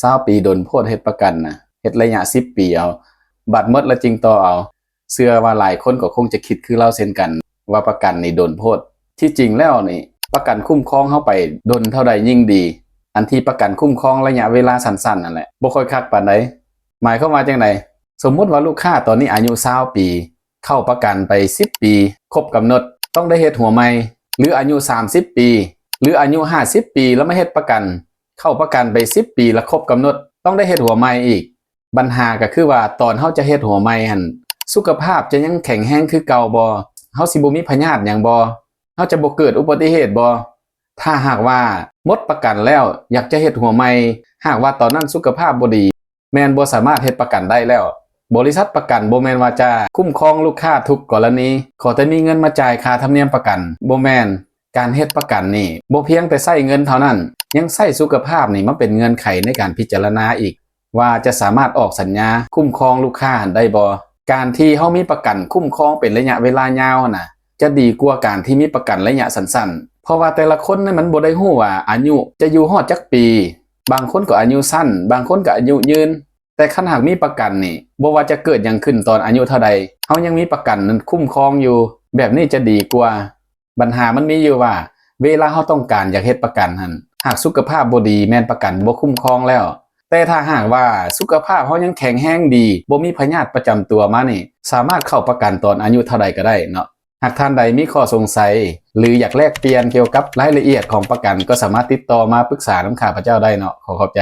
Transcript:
ຊາວປີດົນໂພດເຮັດປະກັນນະ, ເຮັດໄລຍະສິບປີເອົາ, ບັດໝົດແລ້ວຈຶ່ງຕໍ່ເອົາ. ເຊື່ອວ່າຫຼາຍຄົນກໍຄົງຈະຄິດຄືລາວເຊັ່ນກັນ ວ່າປະກັນນີ້ດົນໂພດ. ທີ່ຈິງແລ້ວນີ້ ປະກັນຄຸ້ມຄອງເຮົາໄປດົນເທົ່າໃດຍິ່ງດີ. ອັນທີ່ປະກັນຄຸ້ມຄອງໄລຍະເວລາສັ້ນໆນັ້ນແຫຼະ ບໍ່ຄ່ອຍຄັກປານໃດ. ໝາຍຄວາມວ່າຈັ່ງໃດ? ສົມມຸດວ່າລູກຄ້າຕອນນີ້ອາຍຸຊາວປີ ເຂົ້າປະກັນໄປສິບປີ ຄົບກຳນົດ ຕ້ອງໄດ້ເຮັດຫົວໃໝ່, ຫຼືອາຍຸສາມສິບປີ ຫຼືອາຍຸຫ້າສິບປີ ແລ້ວມາເຮັດປະກັນ ເຂົ້າປະກັນໄປສິບປີແລ້ວຄົບກຳນົດ ຕ້ອງໄດ້ເຮັດຫົວໃໝ່ອີກ. ບັນຫາກໍຄືວ່າ ຕອນເຮົາຈະເຮັດຫົວໃໝ່ຫັ້ນ ສຸຂະພາບຈະຍັງແຂງແຮງຄືເກົ່າບໍ່? ເຮົາຊິບໍ່ມີພະຍາດຫຍັງບໍ່? ເຮົາຈະບໍ່ເກີດອຸບັດຕິເຫດບໍ່? ຖ້າຫາກວ່າໝົດປະກັນແລ້ວ ຢາກຈະເຮັດຫົວໃໝ່ ຫາກວ່າຕອນນັ້ນສຸຂະພາບບໍ່ດີ ແມ່ນບໍ່ສາມາດເຮັດປະກັນໄດ້ແລ້ວ. ບໍລິສັດປະກັນບໍ່ແມ່ນວ່າຈະຄຸ້ມຄອງລູກຄ້າທຸກກໍລະນີ ຂໍແຕ່ມີເງິນມາຈ່າຍຄ່າທຳນຽມປະກັນ, ບໍ່ແມ່ນ. ການເຮັດປະກັນນີ້ ບໍ່ພຽງແຕ່ໃຊ້ເງິນເທົ່ານັ້ນ, ຍັງໃຊ້ສຸຂະພາບນີ້ມາເປັນເງື່ອນໄຂໃນການພິຈາລະນາອີກ ວ່າຈະສາມາດອອກສັນຍາຄຸ້ມຄອງລູກຄ້າຫັ້ນໄດ້ບໍ່. ການທີ່ເຮົາມີປະກັນຄຸ້ມຄອງເປັນໄລຍະເວລາຍາວຫັ້ນນະ ຈະດີກວ່າການທີ່ມີປະກັນໄລຍະສັ້ນໆ, ເພາະວ່າແຕ່ລະຄົນນີ້ມັນບໍ່ໄດ້ຮູ້ວ່າອາຍຸຈະຢູ່ຮອດຈັກປີ, ບາງຄົນກໍອາຍຸສັ້ນ, ບາງຄົນກໍອາຍຸຍືນ. ແຕ່ຄັນຫາກມີປະກັນນີ້ ບໍ່ວ່າຈະເກີດຫຍັງຂຶ້ນຕອນອາຍຸເທົ່າໃດ, ເຮົາຍັງມີປະກັນນັ້ນຄຸ້ມຄອງຢູ່, ແບບນີ້ຈະດີກວ່າ. ບັນຫາມັນມີຢູ່ວ່າ ເວລາເຮົາຕ້ອງການຢາກເຮັດປະກັນຫັ້ນ ຫາກສຸຂະພາບບໍ່ດີ ແມ່ນປະກັນບໍ່ຄຸ້ມຄອງແລ້ວ. ແຕ່ຖ້າຫາກວ່າສຸຂະພາບເຮົາຍັງແຂງແຮງດີ ບໍ່ມີພະຍາດປະຈຳຕົວມານີ້ ສາມາດເຂົ້າປະກັນຕອນອາຍຸເທົ່າໃດກໍໄດ້ເນາະ. ຫາກທ່ານໃດມີຂໍ້ສົງໄສ ຫຼື ຢາກແລກປ່ຽນກ່ຽວກັບລາຍລະອຽດຂອງປະກັນ ກໍສາມາດຕິດຕໍ່ມາປຶກສານຳຂ້າພະເຈົ້າໄດ້ເນາະ. ຂໍຂອບໃຈ.